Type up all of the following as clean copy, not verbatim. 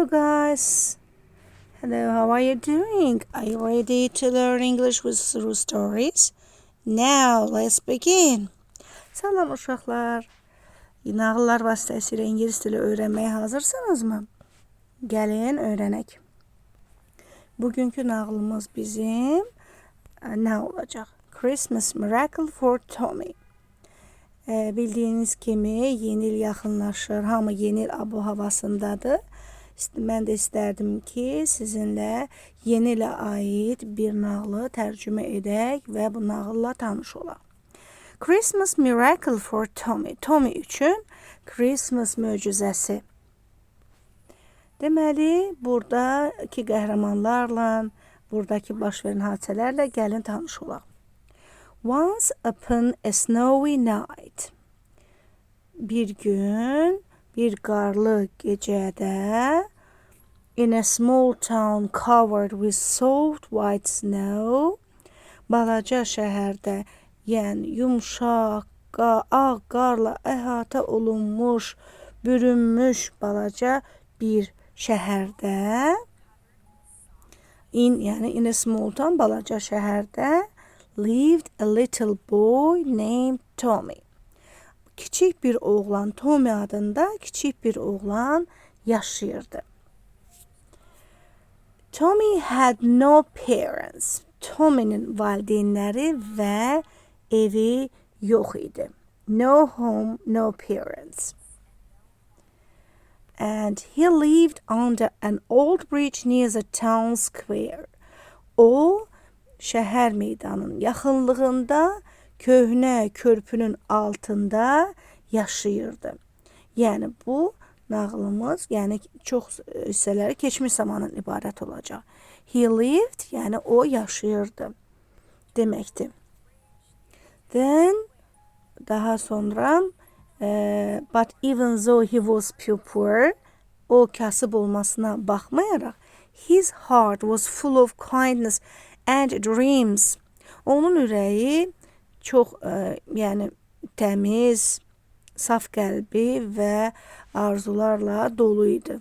Hello guys. Hello, how are you doing? Are you ready to learn English with through stories? Now let's begin. Salam uşaqlar. Nağıllar vasitəsilə ingilis dili öyrənməyə hazırsınızmı? Gəlin öyrənək. Bugünkü nağılımız bizim nə olacaq? Christmas Miracle for Tommy. Bildiyiniz kimi yeni il yaxınlaşır. Hamı yeni il abu havasındadır. Mən də istərdim ki, sizinlə yeni ilə aid bir nağılı tərcümə edək və bu nağılla tanış olaq. Christmas Miracle for Tommy. Tommy üçün Christmas möcüzəsi. Deməli, buradakı qəhrəmanlarla, buradakı baş verən hadisələrlə gəlin tanış olaq. Once upon a snowy night. Bir gün, bir qarlı gecədə, in a small town covered with soft white snow, balaca şəhərdə, yəni yumşaq, ağ qarla əhatə olunmuş, bürünmüş balaca bir şəhərdə, in, yəni in a small town, balaca şəhərdə, lived a little boy named Tommy. Kiçik bir oğlan, Tommy adında kiçik bir oğlan yaşayırdı. Tommy had no parents. Tommy'nin valideynləri və evi yox idi. No home, no parents. And he lived under an old bridge near the town square. O, şəhər meydanının yaxınlığında köhnə körpünün altında yaşayırdı. Yəni bu nağılımız, yəni çox hissələri keçmiş zamandan ibarət olacaq. He lived, yəni o yaşayırdı deməkdir. Then daha sonra but even though he was poor, o kasıb olmasına baxmayaraq, his heart was full of kindness and dreams. Onun ürəyi çox yəni təmiz, saf qəlbi və arzularla dolu idi.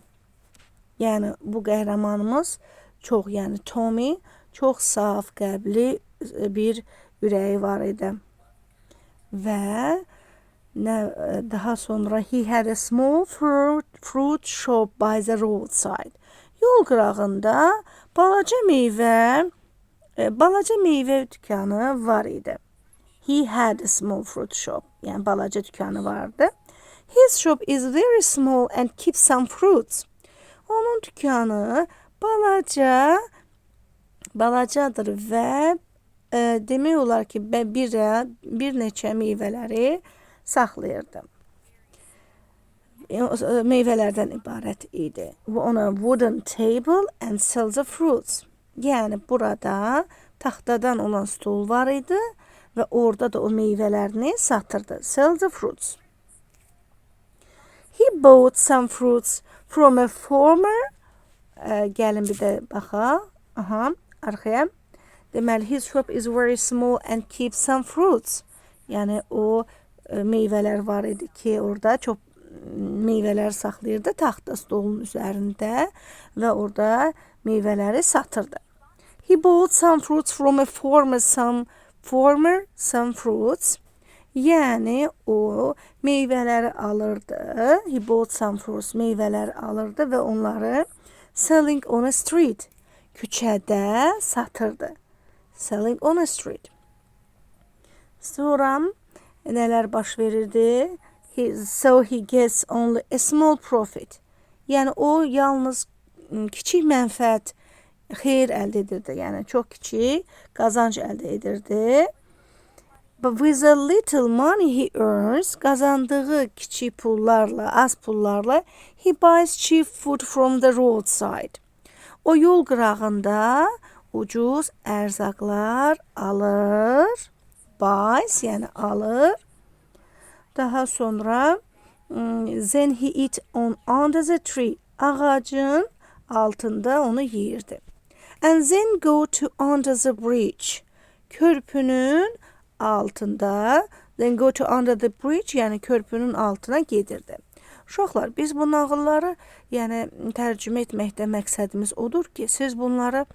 Yəni bu qəhrəmanımız çox, yəni Tommy çox saf qəlbli bir ürəyi var idi. Və nə daha sonra he had a small fruit shop by the roadside. Yol qırağında balaca meyvə dükkanı var idi. He had a small fruit shop. Yəni balaca dükkanı vardı. His shop is very small and keeps some fruits. Onun dükkanı balacadır və demək olar ki, bir neçə meyvələri saxlayırdı. Meyvələrdən ibarət idi. On a wooden table and sells the fruits. Yəni burada taxtadan olan stol var idi və orada da o meyvələrini satırdı. Sell the fruits. He bought some fruits from a farmer. Gəlin bir də baxaq. Aha, arxaya. Deməli, his shop is very small and keeps some fruits. Yəni o meyvələr var idi ki, orada çox meyvələr saxlayırdı taxta stolun üzərində və orada meyvələri satırdı. He bought some fruits from a farmer, some farmer, some fruits. Yəni o meyvələri alırdı. He bought some fruits, meyvələri alırdı və onları selling on a street, küçədə satırdı. Selling on a street. Sonra nələr baş verirdi? So he gets only a small profit. Yəni o yalnız kiçik mənfəət, xeyir əldə edirdi. Yəni çox kiçik qazanc əldə edirdi. But with a little money he earns, qazandığı kiçik pullarla, az pullarla, he buys cheap food from the roadside. O yol qırağında ucuz ərzaqlar alır. Buys, yəni alır. Daha sonra then he eat on under the tree. Ağacın altında onu yeyirdi. And then go to under the bridge. Körpünün altında, then go to under the bridge, yəni körpünün altına gedirdi. Uşaqlar, biz bu nağılları, yəni tərcümə etməkdə məqsədimiz odur ki, siz bunları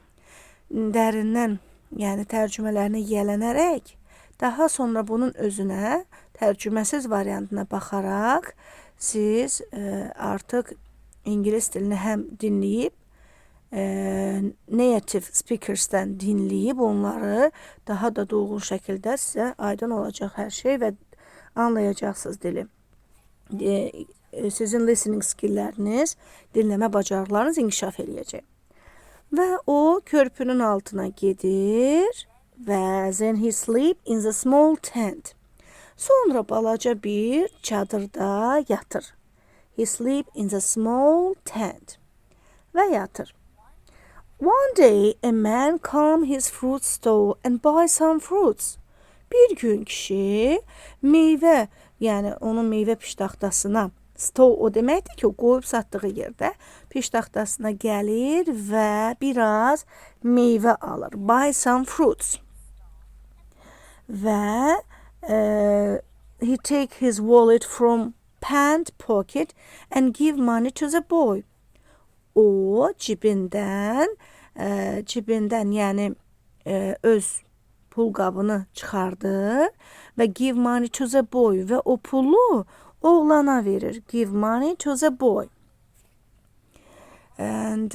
dərindən, yəni tərcümələrini yiyələnərək, daha sonra bunun özünə tərcüməsiz variantına baxaraq siz artıq ingilis dilini həm dinləyib, native speakers'dən dinləyib onları daha da dolğun şəkildə sizə aydın olacaq hər şey və anlayacaqsınız dili. Sizin listening skillləriniz, dinləmə bacarıqlarınız inkişaf eləyəcək. Və o körpünün altına gedir və then he sleep in the small tent. Sonra balaca bir çadırda yatır. He sleep in the small tent. Və yatır. One day a man come his fruit stall and buy some fruits. Bir gün kişi meyvə, yəni onun meyvə piştaxtasına, stol o deməkdir ki, o qoyub satdığı yerdə piştaxtasına gəlir və biraz meyvə alır. Buy some fruits. Və he take his wallet from pant pocket and give money to the boy. O cibindən, yəni öz pul qabını çıxardır və give money to the boy və o pulu oğlana verir. Give money to the boy. And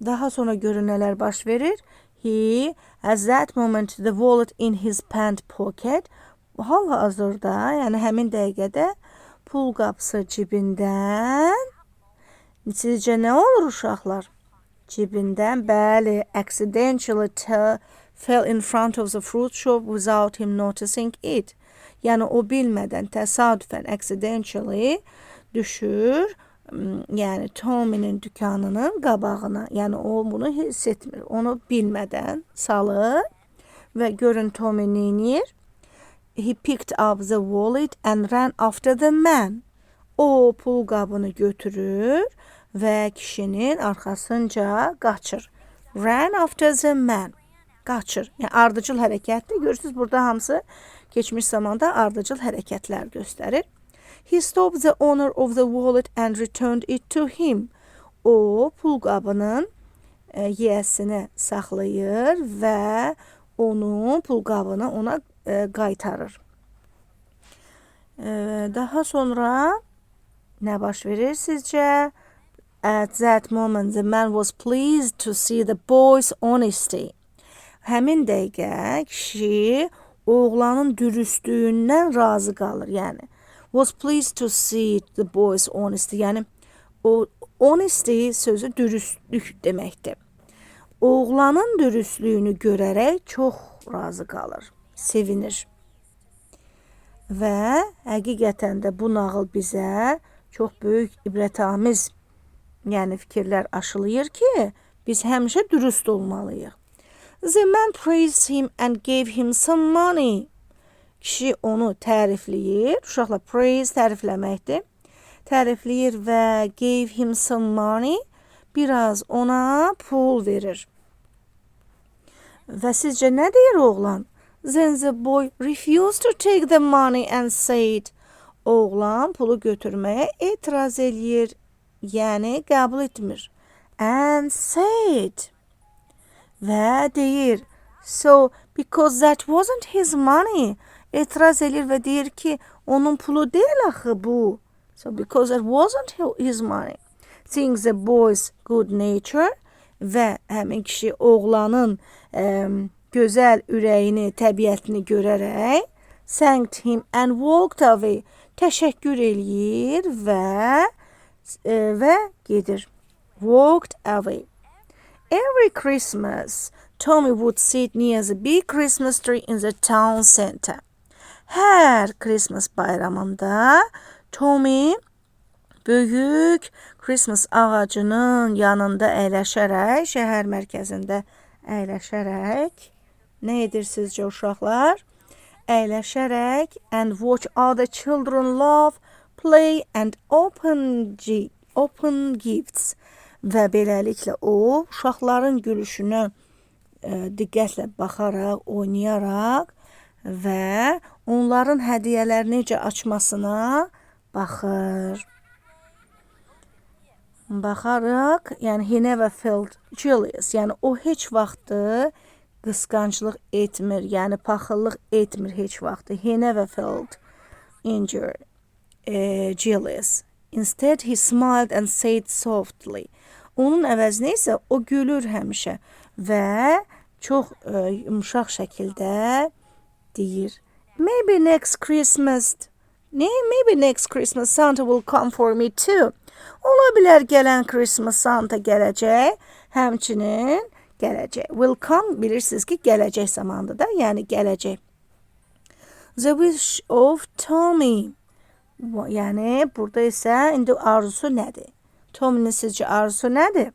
daha sonra görün nələr baş verir. He at that moment the wallet in his pant pocket. Hal-hazırda, yəni həmin dəqiqədə pul qapısı cibindən, sizcə nə olur uşaqlar? Cibindən, bəli, accidentally fell in front of the fruit shop without him noticing it. Yəni o bilmədən təsadüfən accidentally düşür, yəni Tommy'nin dükanının qabağına. Yəni o bunu hiss etmir. Onu bilmədən salır və görün Tommy neynir? He picked up the wallet and ran after the man. O pul qabını götürür və kişinin arxasınca qaçır. Ran after the man. Qaçır. Yəni ardıcıl hərəkətdir. Görürsünüz, burada hamısı keçmiş zamanda ardıcıl hərəkətlər göstərir. He stopped the owner of the wallet and returned it to him. O pul qabının yiyəsini saxlayır və onun pul qabını ona qaytarır. Daha sonra nə baş verir sizcə? At that moment the man was pleased to see the boy's honesty. Həmin dəqiqə kişi oğlanın dürüstlüyündən razı qalır. Yəni was pleased to see the boy's honesty. Yəni o honesty sözü dürüstlük deməkdir. Oğlanın dürüstlüyünü görərək çox razı qalır, sevinir. Və həqiqətən də bu nağıl bizə çox böyük ibrətamiz, yəni fikirlər aşılayır ki, biz həmişə dürüst olmalıyıq. The man praised him and gave him some money. Kişi onu tərifləyir. Uşaqlar, praise tərifləməkdir. Tərifləyir və gave him some money. Biraz ona pul verir. Və sizcə nə deyir oğlan? Then the boy refused to take the money and said. Oğlan pulu götürməyə etiraz eləyir. Yəni qəbul etmir. And said. Və deyir. So, because that wasn't his money. Etiraz eləyir və deyir ki, onun pulu deyil axı bu. So, because that wasn't his money. Seeing the boy's good nature və həmin kişi oğlanın gözəl ürəyini, təbiətini görərək thanked him and walked away. Təşəkkür eləyir və gedir. Walked away. Every Christmas, Tommy would sit near the big Christmas tree in the town center. Hər Christmas bayramında Tommy böyük Christmas ağacının yanında əyləşərək, şəhər mərkəzində əyləşərək, nə edir sizcə uşaqlar? Əyləşərək and watch other children laugh, play and open gifts. Və beləliklə o, uşaqların gülüşünə diqqətlə baxaraq, oynayaraq və onların hədiyyələri necə açmasına baxır. Baxaraq, yəni he never felt jealous. Yəni o heç vaxtı qısqanclıq etmir, yəni paxıllıq etmir heç vaxtı. He never felt injured, jealous. Instead he smiled and said softly. Onun əvəzinə isə o gülür həmişə və çox yumşaq şəkildə deyir. Maybe next Christmas, maybe next Christmas Santa will come for me too. Ola bilər gələn Christmas Santa gələcək, həmçinin gələcək. Will come bilirsiniz ki, gələcək zamandır da, yəni gələcək. The wish of Tommy. Yəni burada isə indi arzusu nədir? Tommy'nin sizcə arzusu nədir?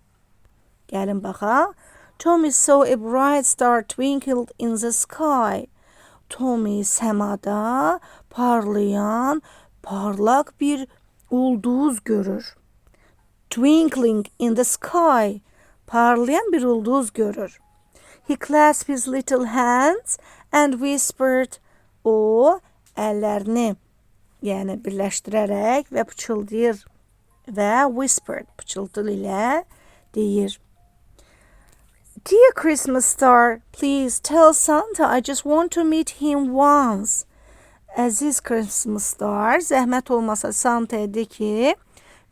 Gəlin baxaq. Tommy saw a bright star twinkled in the sky. Tommy səmada parlayan parlaq bir ulduz görür. Twinkling in the sky. Parlayan bir ulduz görür. He clasped his little hands and whispered. O əllərini, yəni birləşdirərək və pıçıldayır və whispered, pıçıltı ilə deyir. Dear Christmas star, please tell Santa I just want to meet him once. Əziz Christmas star, zəhmət olmasa Santa'ya de ki,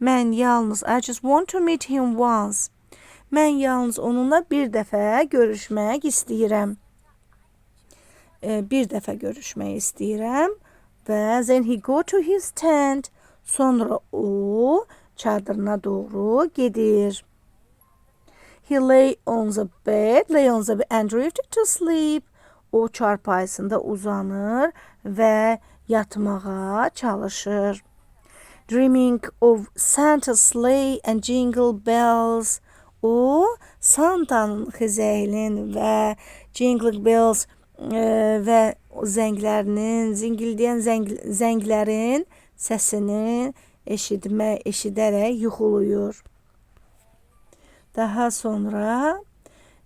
mən yalnız, I just want to meet him once. Mən yalnız onunla bir dəfə görüşmək istəyirəm. Bir dəfə görüşmək istəyirəm. Və then he go to his tent. Sonra o çadırına doğru gedir. He lay on the bed, lay on the bed and drifted to sleep. O çarpayısında uzanır və yatmağa çalışır. Dreaming of Santa's sleigh and jingle bells. O Santa'nın xizəyinin və jingle bells və zənglərinin, zingildəyən zənglərin səsini eşidərək yuxuluyur. Daha sonra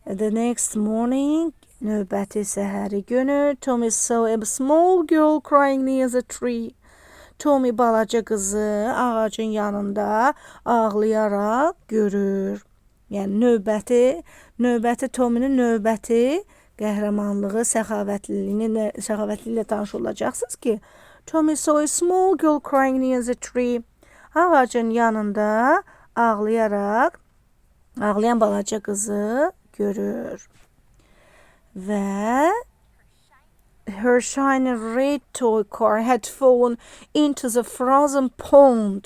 the next morning, növbəti səhəri günü, Tommy saw a small girl crying near the tree. Tommy balaca qızı ağacın yanında ağlayaraq görür. Yəni növbəti Tommy'nin növbəti qəhrəmanlığı, səxavətliliyi ilə tanış olacaqsınız ki, Tommy saw a small girl crying near the tree. Ağacın yanında ağlayan balaca qızı görür. Və her shiny red toy car had fallen into the frozen pond.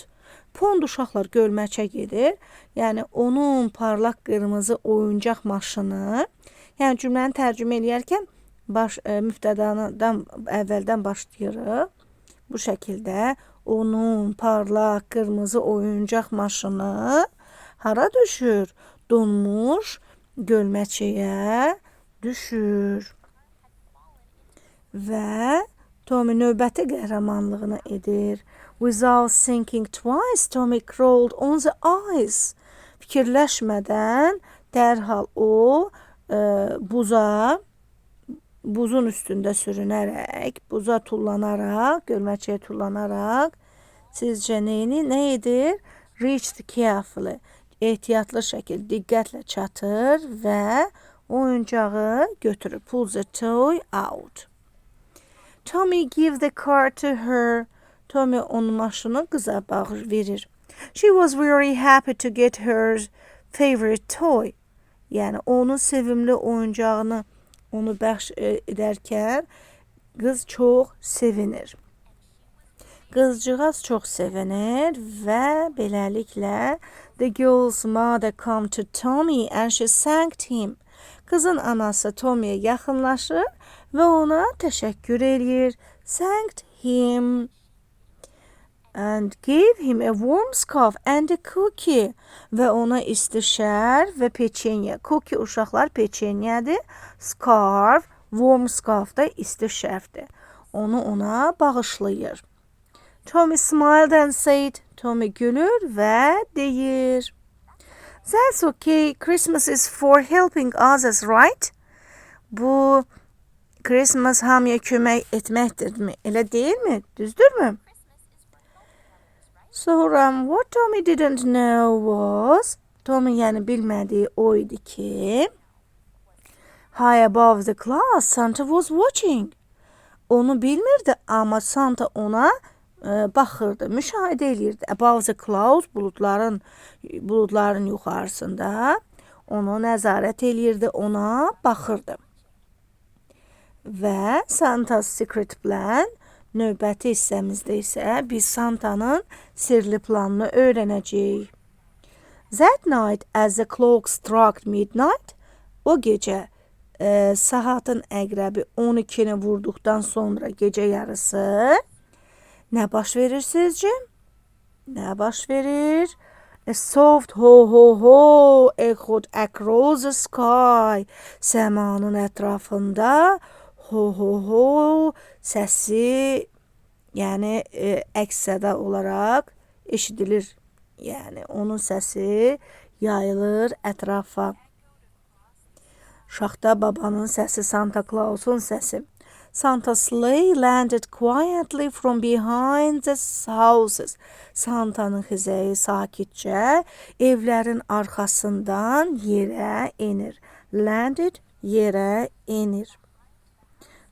Pond uşaqlar gölməçə gedir. Yəni onun parlaq qırmızı oyuncaq maşını. Yəni cümləni tərcümə eləyərkən mübtədadan əvvəldən başlayırıq. Bu şəkildə onun parlaq qırmızı oyuncaq maşını hara düşür? Donmuş gölməçəyə düşür. Və Tommy növbəti qəhrəmanlığını edir. Without thinking twice, Tommy crawled on the ice. Fikirləşmədən dərhal o buzun üstündə sürünərək, buza tullanaraq, gölməçəyə tullanaraq, sizcə nə edir? Reached carefully. Ehtiyatlı şəkildə, diqqətlə çatır və oyuncağı götürür. Pulls the toy out. Tommy gives the car to her. Tommy onun maşını qıza bağış verir. She was very happy to get her favorite toy. Yəni onun sevimli oyuncağını onu bəxş edərkən qız çox sevinir. Qızcığaz çox sevinir və beləliklə the girl's mother come to Tommy and she thanked him. Qızın anası Tommy'yə yaxınlaşır və ona təşəkkür eləyir. Thanked him and gave him a warm scarf and a cookie. Və ona isti şərf və peçenya. Cookie uşaqlar peçenyadır. Scarf, warm scarf da isti şərfdir. Onu ona bağışlayır. Tommy smiled and said, Tommy gülür və deyir, That's okay. Christmas is for helping others, right? Bu Christmas hamıya kömək etməkdirmi? Elə deyilmi? Düzdürmü? Sonra what Tommy didn't know was, Tommy yəni bilmədiyi o idi ki, high above the clouds Santa was watching. Onu bilmirdi, amma Santa ona baxırdı, müşahidə eləyirdi. Above the clouds, buludların yuxarısında onu nəzarət eləyirdi, ona baxırdı. Və Santa's Secret Plan növbəti hissəmizdə isə biz Santa'nın sirli planını öyrənəcəyik. That night as the clock struck midnight, o gecə saatın əqrəbi 12-ni vurduqdan sonra gecə yarısı nə baş verir sizcə? Nə baş verir? A soft ho ho ho echoed across the sky. Səmanın ətrafında ho ho ho səsi, yəni əks-səda olaraq eşidilir. Yəni onun səsi yayılır ətrafa. Şaxta babanın səsi, Santa Claus'un səsi. Santa's sleigh landed quietly from behind the houses. Santa'nın xizəyi sakitcə evlərin arxasından yerə enir. Landed, yerə enir.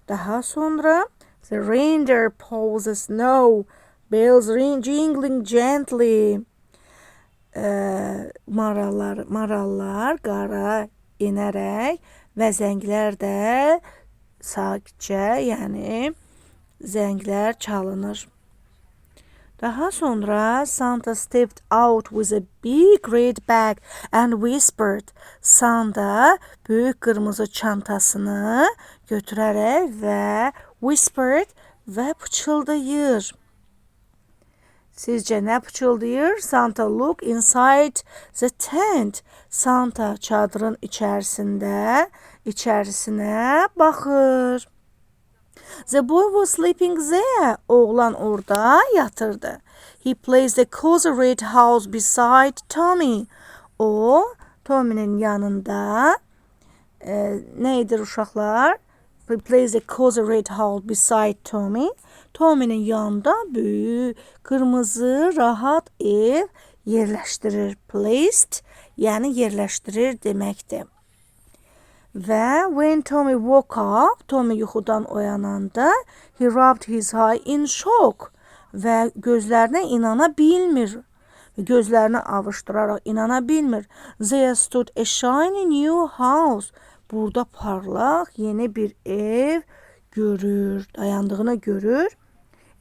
Daha sonra the reindeer paws the snow, bells ring jingling gently. Marallar qara enərək və zənglər də sakitcə, yəni zənglər çalınır. Daha sonra Santa stepped out with a big red bag and whispered. Santa böyük qırmızı çantasını götürərək və whispered və pıçıldayır. Sizcə nə pıçıldayır? Santa look inside the tent. Santa çadırın içərisinə baxır. The boy was sleeping there. Oğlan orada yatırdı. He placed a cozy red house beside Tommy. O, Tommy'nin yanında nə edir uşaqlar? He placed a cozy red house beside Tommy. Tommy'nin yanında böyük, qırmızı, rahat ev yerləşdirir. Placed, yəni yerləşdirir deməkdir. Və when Tommy woke up, Tommy yuxudan oyananda, he rubbed his eye in shock və gözlərinə inana bilmir. Gözlərini avuşduraraq inana bilmir. There stood a shiny new house. Burada parlaq yeni bir ev görür, dayandığını görür.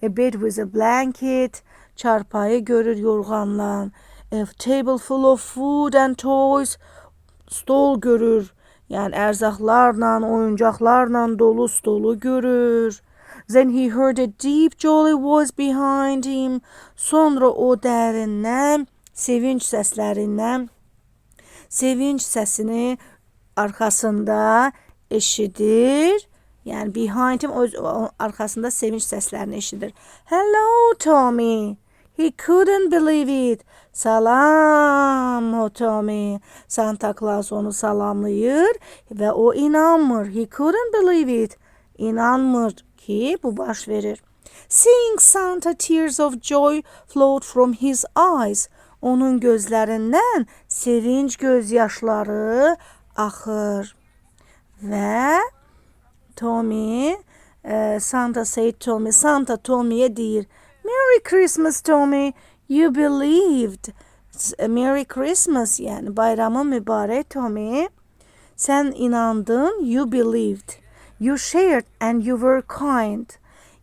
A bed with a blanket, çarpayı görür yorğanla. A table full of food and toys, stol görür. Yəni ərzaqlarla, oyuncaqlarla dolu stolu görür. Then he heard a deep jolly voice behind him. Sonra o dərindən sevinc səslərindən sevinc səsini arxasında eşidir. Yəni behind him o arxasında sevinc səslərini eşidir. Hello Tommy. He couldn't believe it. Salam Tommy. Santa Claus onu salamlayır və o inanmır. He couldn't believe it. İnanmır ki bu baş verir. Seeing Santa, tears of joy flowed from his eyes. Onun gözlərindən sevinc göz yaşları axır. Və Tommy, Santa said Tommy, Santa Tommy'ye deyir, Merry Christmas Tommy, you believed. Merry Christmas, yəni bayramın mübarək Tommy. Sən inandın, you believed. You shared and you were kind.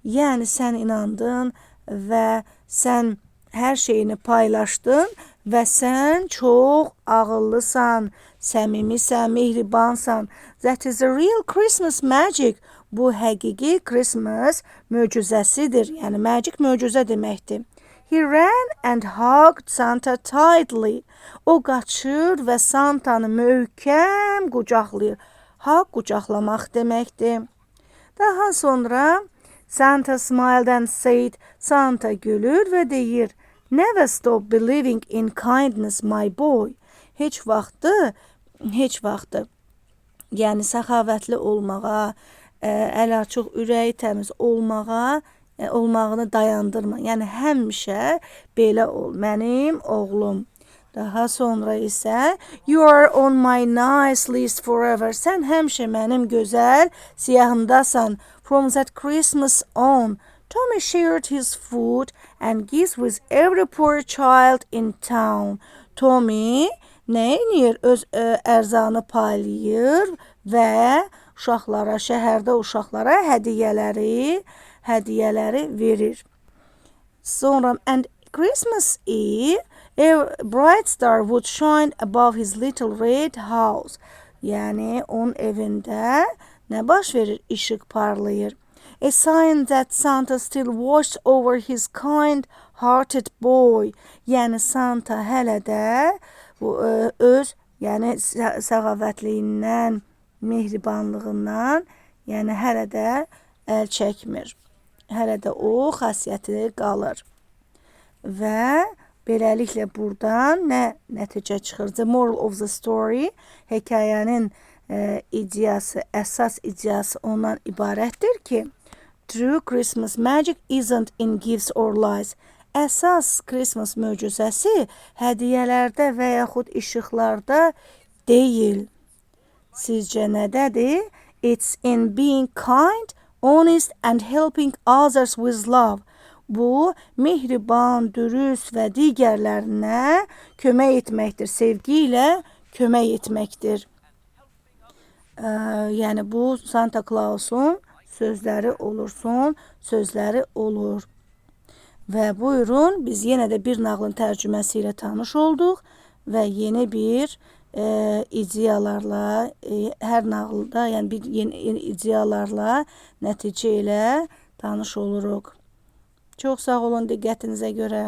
Yəni sən inandın və sən hər şeyini paylaşdın və sən çox ağıllısan, səmimisən, mehribansan. That is a real Christmas magic. Bu həqiqi Christmas möcüzəsidir. Yəni magic möcüzə deməkdir. He ran and hugged Santa tightly. O qaçır və Santanı möhkəm qucaqlayır. Hug qucaqlamaq deməkdir. Daha sonra Santa smiled and said, Santa gülür və deyir, Never stop believing in kindness, my boy. Heç vaxtı, heç vaxtı, yəni səxavətli olmağa, əl açıq, ürəyi təmiz olmağa, olmağını dayandırma. Yəni həmişə belə ol, mənim oğlum. Daha sonra isə you are on my nice list forever. Sən həmişə mənim gözəl siyahımdasan. From that Christmas on, Tommy shared his food and gifts with every poor child in town. Tommy nə edir? Öz ərzağını paylayır və uşaqlara, şəhərdə uşaqlara hədiyyələri verir. Sonra and Christmas Eve, a bright star would shine above his little red house. Yəni onun evində nə baş verir? İşıq parlayır. A sign that Santa still watched over his kind-hearted boy. Yəni Santa hələ də bu öz, yəni səxavətliyindən, mehribanlığından, yəni hələ də əl çəkmir. Hələ də o xasiyyəti qalır. Və beləliklə buradan nə nəticə çıxır? The moral of the story, hekayənin ideyası, əsas ideyası ondan ibarətdir ki, true Christmas magic isn't in gifts or lights. Əsas Christmas möcüzəsi hədiyyələrdə və yaxud işıqlarda deyil. Sizcə nədədir? It's in being kind, honest and helping others with love. Bu, mehriban, dürüst və digərlərinə kömək etməkdir. Sevgi ilə kömək etməkdir. Yəni bu Santa Claus'un sözləri olursun, sözləri olur. Və buyurun, biz yenə də bir nağılın tərcüməsi ilə tanış olduq və yeni bir ideyalarla, hər nağılda, yəni bir yeni ideyalarla nəticə ilə tanış oluruq. Çox sağ olun diqqətinizə görə.